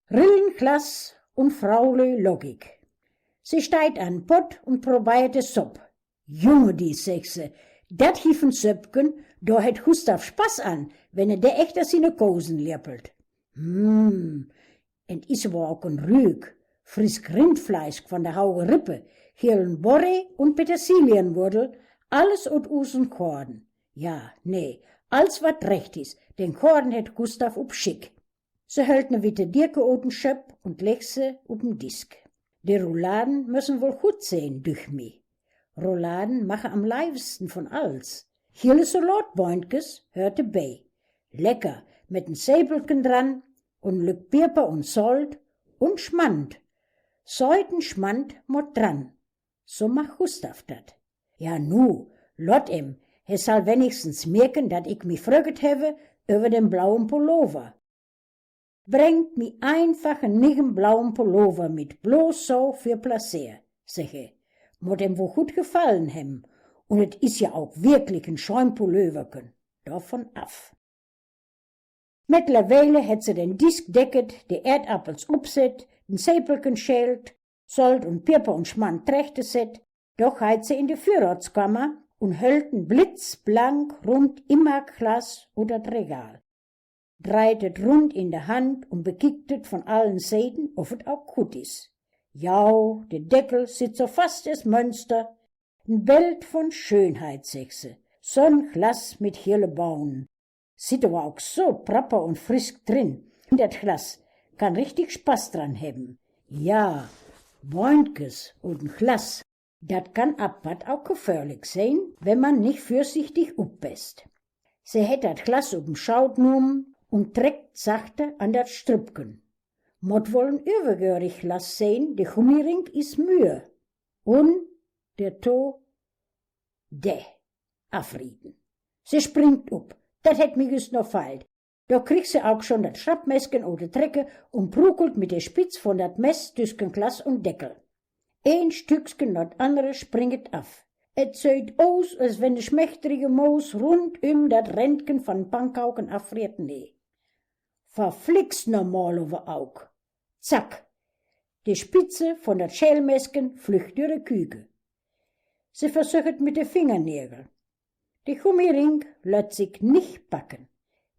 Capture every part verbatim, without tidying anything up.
Rillenglas un Fraulö Logik. Se steiht an Pott un probeiert de Sopp. Junge di, seggt se, dat giff en Söppken, do hett Gustav Spaß an, wenn he de echter siene Kosen lieppelt. Hm, en is awwer ok en Rüük. Frisk Rindfleisch von de hauge Rippe, gielen Borre un Petersilienwurdel, alles ut usen Gorden. Ja, nee, alls wat recht is, den Gorden hett Gustav up Schick. Se höllt ne witte Dieke ut en Schöpp un leggt se up en Disk. De Rouladen mössen woll gut sehn, dücht mi. Rouladen mache am leivsten von alls. Giele Salatbeunkes hört debei. Lecker, mit en Säpelken dran un lück Pieper un Solt un Schmand. Säuten Schmand mott dran. So mag Gustav dat. Ja nu, lot em, he sall wenigstens mierken, dat ik mi fröget hewwe över den blauen Pullover. Brengt mi einfach en niegen blauen Pullover mit, bloß so för Pläseer, seggt he. Mott em woll gut gefallen hebben, un et is ja ok wirklich en schön Pulloverken, dovon af. Mittlerweile hett se den Disk decket, de Erdappels upsett, den Säpelken schält, Solt un Pieper un Schmand trechtesett, doch geiht se in de Vörratskammer un höllt en blitzblank rund Imagglas ut dat Regal. Dreiht et rund in de Hand un bekickt et von allen Seiden, of et ok gut is. Jau, de Deckel sitt so fast es Mönster. En Beld von Schönheit, seggt se. So'n Glas mit giele Baunen. Sitt awwer ok so propper un frisk drin. Un dat Glas kann richtig Spaß dran hebben. Ja, Beunkes ut en Glas. Dat kann apatt ok gefährlik sehn, wenn man nich vörsichtig uppasst. Se hett dat Glas up en Schaut numme un treckt sachte an dat Strüppken. Mott woll en övergörig Glas sehn, de Gummiring is müe. Un de To, de, afrieten. Se springt up. Dat hett mi jüst noch fehlt. Do kriggt se ok schon dat Schrappmesken ut de Trecke un prukelt mit de Spitz von dat Mess tüsken Glas un Deckel. Een Stücksken no't annere springet af. Et süht us, as wenn de schmächterige Moos rundüm dat Rändken von Pannkauken afriet. Nee. Verflixt nochmal awwer ok. Zack. De Spitze von dat Schälmesken flüggt dör de Küke. Se versöcht et mit de Fingernägel. De Gummiring lött sik nich packen.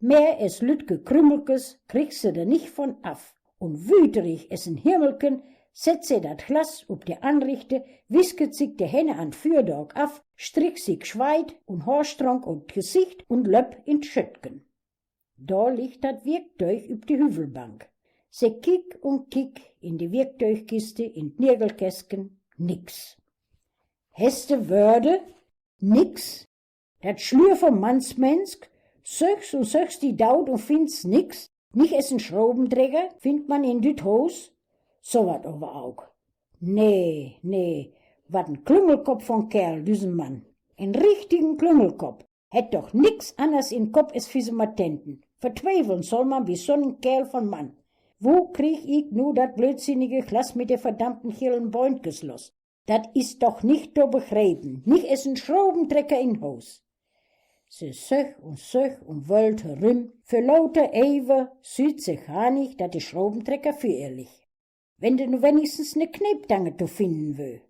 Mehr es lüttke Krümmelkes kriggt se der nich von af. Un wüterig es en Himmelken sett se dat Glas up de Anrichte, wisket sik de Hänne an Vördaak af, strickt sik Schweit un Hoorstronk ut Gesicht un löpp in Schöttken. Do liggt dat Wirkdeug up de Hüwwelbank. Se kick un kick in de Wirkdeugkiste, in 't Nägelkäsken, nix. Hest de Wörde? Nix. Dat Schlür vom Mannsmensk, söchst un söchst di daut un findst nix, nich es en Schraubendreger findt man in düt Hoos. So wat awwer auk. Nee, nee, wat en Klüngelkopp von Kerl, düsen Mann. En richtigen Klüngelkopp. Hett doch nix anners in Kopp es Fisematenten. Vertwiefeln soll man bi so'n Kerl von Mann. Wo krieg ik nu dat blödsinnige Glas mit de verdammten gielen Bäunkes los? Dat is doch nich to begreipen, nich es en Schraubentrecker in Hoos. Se söcht un söcht un wöhlt herüm, vör lauter Eiver süht se gar nich, dat de Schraubentrecker vör ehr liggt. Wenn der nu wenigstens ne Kneiptange to finnen wör.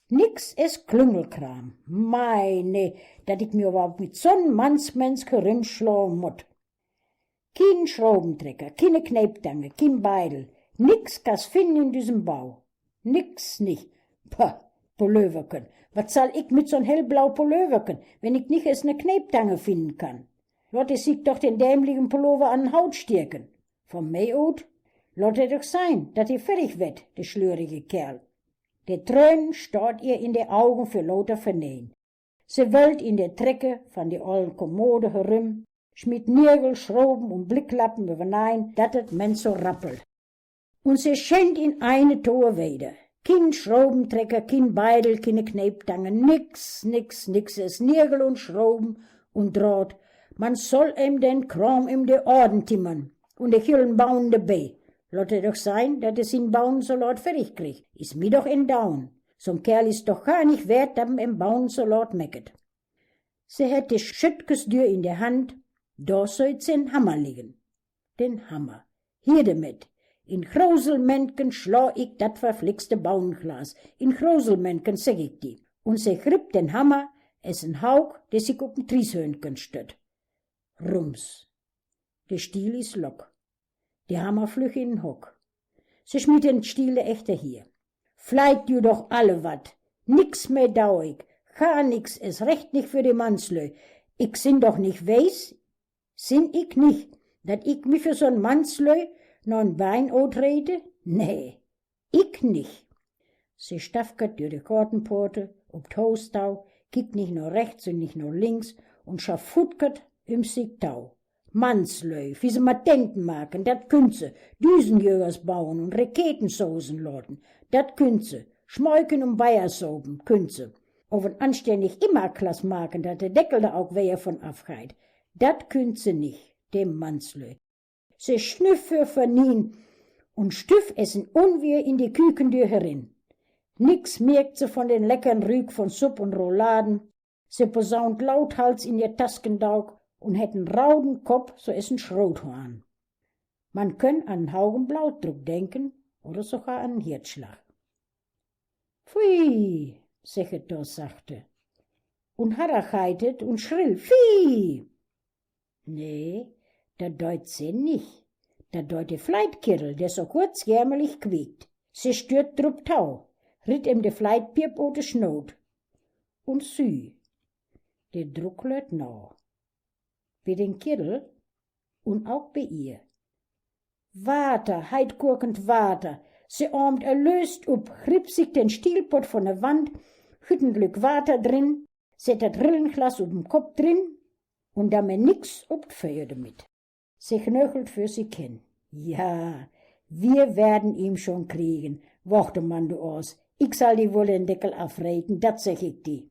Nix es Klüngelkram. Mei, nee, dat ik mi överhaupt mit so'n Mannsmensk herümschlaan mott. Kien Schraubentrecker, kiene Kneiptange, kien Beidel. Nix kass finnen in düsen Bau. Nix nich. Pah, Pulöverken. Wat sall ik mit so'n hellblau Pulöverken, wenn ik nich es ne Kneiptange finnen kann? Lot er sik doch den dämligen Pullover an de Haut stieken. Von mei ut, lot er doch sein, dat er ferrig werd, de schlürige Kerl. De Trönen staht ehr in de Augen vör lauter Vernein. Se wöhlt in de Trecke von de ollen Kommode herüm, schmiet Nägel, Schrauben un Blicklappen överenein, dat et menso rappelt. Un se schennt in eine Tour wieder. Kien Schraubentrecker, kien Beidel, kiene Kneiptange, nix, nix, nix es Nägel un Schrauben un Draht. Man soll em den Kram in de Orden timmern un de gielen Baunen debei. Lot er doch sein, dat er sien Baunensalat ferrig kriggt. Is mi doch en Daun. So'n Kerl is doch gar nich wert, dat em en Baunensalat mecket. Se hett de Schöttkesdür in de Hand, do süht se en Hammer liggen. Den Hammer. Hier demet. In Groselmännken schla ik dat verflixte Bauenglas, in Groselmännken, segg ik di. Un se gripp den Hammer es en Haug, de sik op en Trieshöhnken stött. Rums. De Stiel is lock. De Hammer flügg in en Hock. Se schmiet den Stiel echter hie. Fleit ju doch alle wat. Nix mehr dau ik. Gar nix, es recht nich för de Mannslü. Ik sin doch nich weis, sin ik nich, dat ik mi för so'n Mannslü no en Bein otrete? Nee, ik nich. Se staffkert dör de Gotenpote op d'Hoos dau, kiekt nich no rechts un nich no links un schafutkert üm sik dau. Mannslü, wie se Matenten maken, dat künnt se, Düsenjögers bauen un Reketen sausen loten, dat künnt se, schmeuken un Beier saupen, künnt se. Aver en anstännig Immerglas maken, dat de Deckel dor auk weer von afgeiht, dat künnt se nich, de Mannslü. Se schnüffe vernien un stüff es en Unwier in de Kükendür herin. Nix mierkt se von den leckern Rüük von Supp un Rouladen. Se posaunt lauthals in ehr Taskendauk un hett en rauden Kopp, so es en Schroothoorn. Man könn an en haugen Blautdruck denken oder sogar an en Hiertschlag. Pfui, segget et do sachte. Un harrach geiht et un schrill: Pfui! Nee, dat deit se nich. Dat deit de Fleitkiddel, de so kurz jämmerlich quiekt. Se stürt drup tau, ritt em de Fleitpiep ut de Schnoot. Un sü, de Druck lett no. Bi den Kiddel un auk bi ehr. Water, heitgurkend Water. Se aamt erlöst up, gripp sik den Stielpott von de Wand, gütt en Lück Water drin, sett dat Rillenglas up en Kopp drin un dann mer nix up d'Föh domit. Se knöchelt för sik hen. Ja, wir werden ihn schon kriegen. Wachte man, du Aas, ik sall di woll den Deckel afreten, dat segg ik di.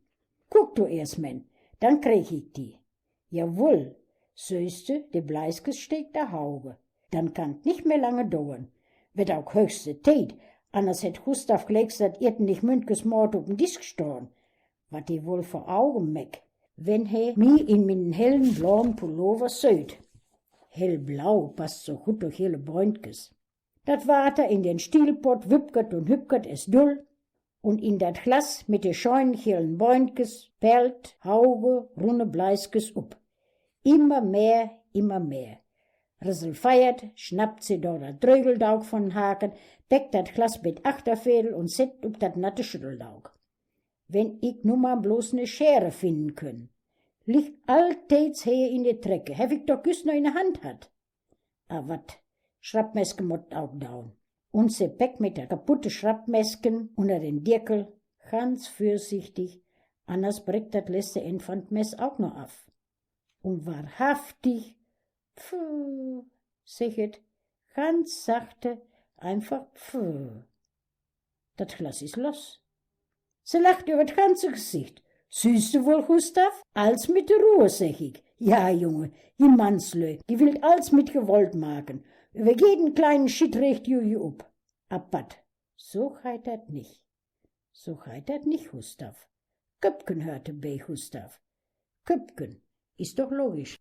Guck du eerst, Mann, dann krieg ik di. Jawoll, sühste, de Bleiskes steekt a Hauge. Dann kann't nich mehr lange doern. Werd auk höchste Tied, anners hett Gustav gleeks dat irrtümlich Mündkes Maat up'n Disk stahn. Wat he woll vör Auge mäk, wenn he mi in mienen hellen blauen Pullover süht. Hellblau passt so gutt to helle Bäunkes. Dat Water in den Stielpott wüppkert un hüppkert es dull, un in dat Glas mit de schönen hellen Bäunkes perlt Hauge runne Bleiskes up. Immer mehr, immer mehr. Reselfeiert schnappt se do dat Drögeldauk von'n Haken, peckt dat Glas bi't Achterfädel un sett up dat natte Schütteldauk. Wenn ik nu man bloß ne Schere finnen könn. Ligg alltieds he in de Trecke, heff ik doch jüst noch in de Hand hatt. Ah, wat, Schrappmeske mott auk daun. Un se peckt mit dat kaputte Schrappmesken unner den Dickel, ganz vörsichtig, anners breckt dat leste End von't Mess auk noch af. Un wahrhaftig, pfuh, segget et, ganz sachte, einfach pfuh. Dat Glas is los. Se lacht üwwer et ganze Gesicht. Sühste woll, Gustav? Alls mit de Ruh, segg ik. Ja, Junge, ji Mannslü, ji willt alls mit Gewalt maken. Üwwer jeden kleinen Schitt reegt ji ju up. Apatt, so geiht dat nich. So geiht dat nich, Gustav. Köppken hört debi, Gustav. Köppken, is doch logisch.